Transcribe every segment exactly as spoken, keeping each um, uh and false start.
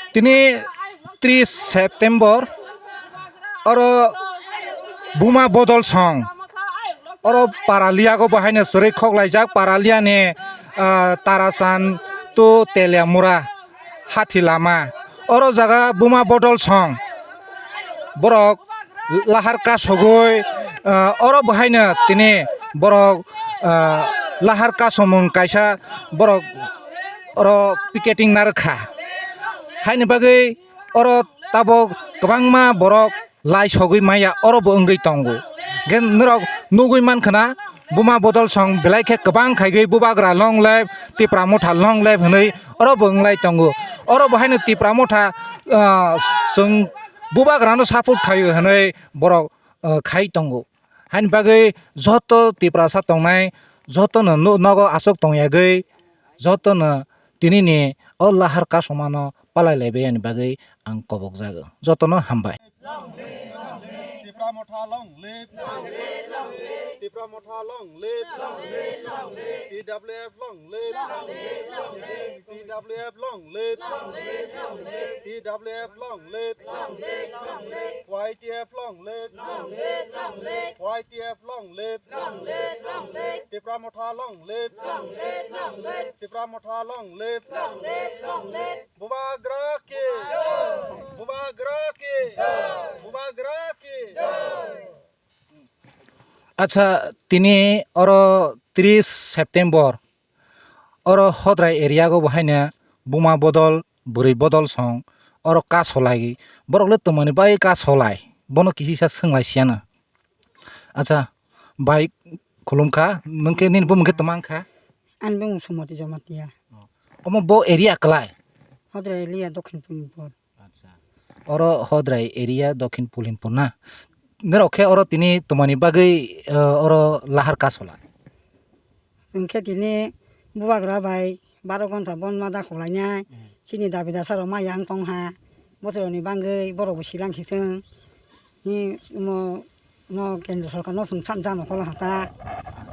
Tini tris September, oro Buma Bodol Song, oro Paraliago bo haino chwrwi khoklaijak. Paraliani, ah, Tarachan to Teliamura hathi lama, oro jaga Buma Bodol Song, borok lahar kasogwi, ah, oro bo haino tini borok, ah, lahar kasomung kaisa borok oro picketing narwkha. Haini bagwi oro tabok kwbangma borok lai sogwi maya, oro bo wngwi tongo. Gen norok nugwi mankha na, Buma Bodol Song belai khe kwbang khaigwi Bubagra long live, Tipra Motha long live hwnwi oro bo wnglai tongo. Oro bo haino Tipra Motha, ah, chwng Bubagrano support khaio hwnwi borok, ah, khai tongo. Haini bagwi joto Tiprasa tongnai, jotono no-, nogo aswk tongyagwi, jotono tinini o lahar kasomano palai laibai yani bagwi ang kobokjago. Jotono hambai. Tipra Motha long live. Tipra Motha long live. T W F long live. T W F long live. T W F long live. Y T F long live. Y T F long live. Tipra Motha long live. Tipra Motha long live. Bubagra ki. Bubagra ki. Bubagra ki. Acha, tini oro tris September, oro Hodrai area go bo haino Buma Bodol, Bwrwi Bodol Song, oro kasolai, borok le twmani bai kasolai, bono kisisa swnglaisi ano. Acha, bai khulumkha, nwng khe nini bumung khe twma wngkha? Ani bumung Sumati Jamatia. Omo bo area kwlai? Hodrai area Dokhin Pulimpur. Acha. Oro Hodrai area Dokhin Pulimpur na? Norok khe oro tini twmani bagwi, eh, oro lahar kasola? Chwng khe tini Bubagra bai baro gonta bon ma da khwlainai. Hmm. Chini dabi dasa rok ma yang tong ha. Bothorni bagwi borok bo silang si thung. Ni mo no kendra sorkar no chwng chan chan holo hata.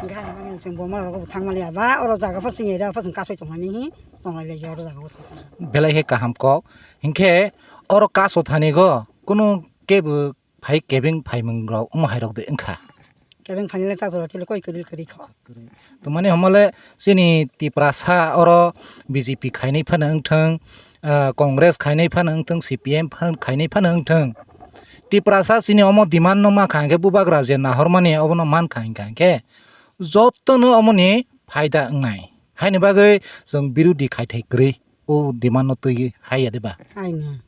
Hingke hani bagwi chwng bo ma rok bo thang mani ya ba oro jaga phar sini area phar chwng kasoi tong mani hi tong lai ya oro jaga o. Belai khe kaham kok. Hinkhe oro kaso thani go kunu kebo phai kebeng phaimung rok omo hai rok de wngkha. Kebeng phainai le ta jora tele koi kwrwi kwrwi kho. Twmani homole chini Tiprasa oro B J P khainai phano wngthwng, ah, Congress khainai phano wngthwng, C P M phan-, khainai phano wngthwng. Tiprasa chini omo demand no mankha hinkhe Bubagra je nahormani obono mankha hinkha hinkhe jotono omoni phaida wngnai. Haini bagwi chwng birodi khaithai kwrwi o demand no twi haiya de ba? Aini.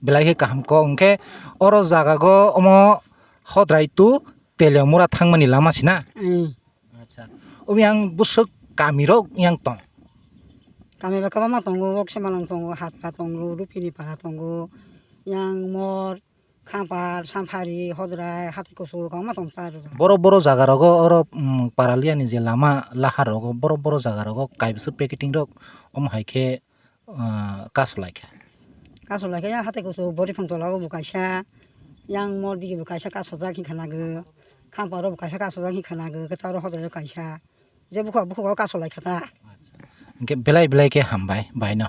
Belai khe kaham kok hinkhe oro jaga go omo Hodrai to Teliamura thangmani lama sina? Aini. Acha. Obi ang bwswk kami rok yang tong? Kami ba kwbangma tongo, Wokse Malang tongo, Hatta tongo, Rupini Para tongo, yang Mor, Khampar, Samphari, Hodrai, Hatai Kusu, kwbangma tong ta rw. Boro boro jaga rogo oro, mm, Paraliani je lama lahar rogo, boro boro jaga rogo kaibwswk picketing rok omo hai khe ah, kaso lai kha. Kaso lai kha, yang Hatai Kusu Boriphang tola o bo kaisa, yang Mor digi bo kaisa kasojak hinkha nago, Khampar o bo kaisa kasojak hinkha nago, khe ta oro Hodrai o kaisa. Je bukhuk bukhuk o kaso lai kha ta. Hinkhe belai belai khe hambai bai no.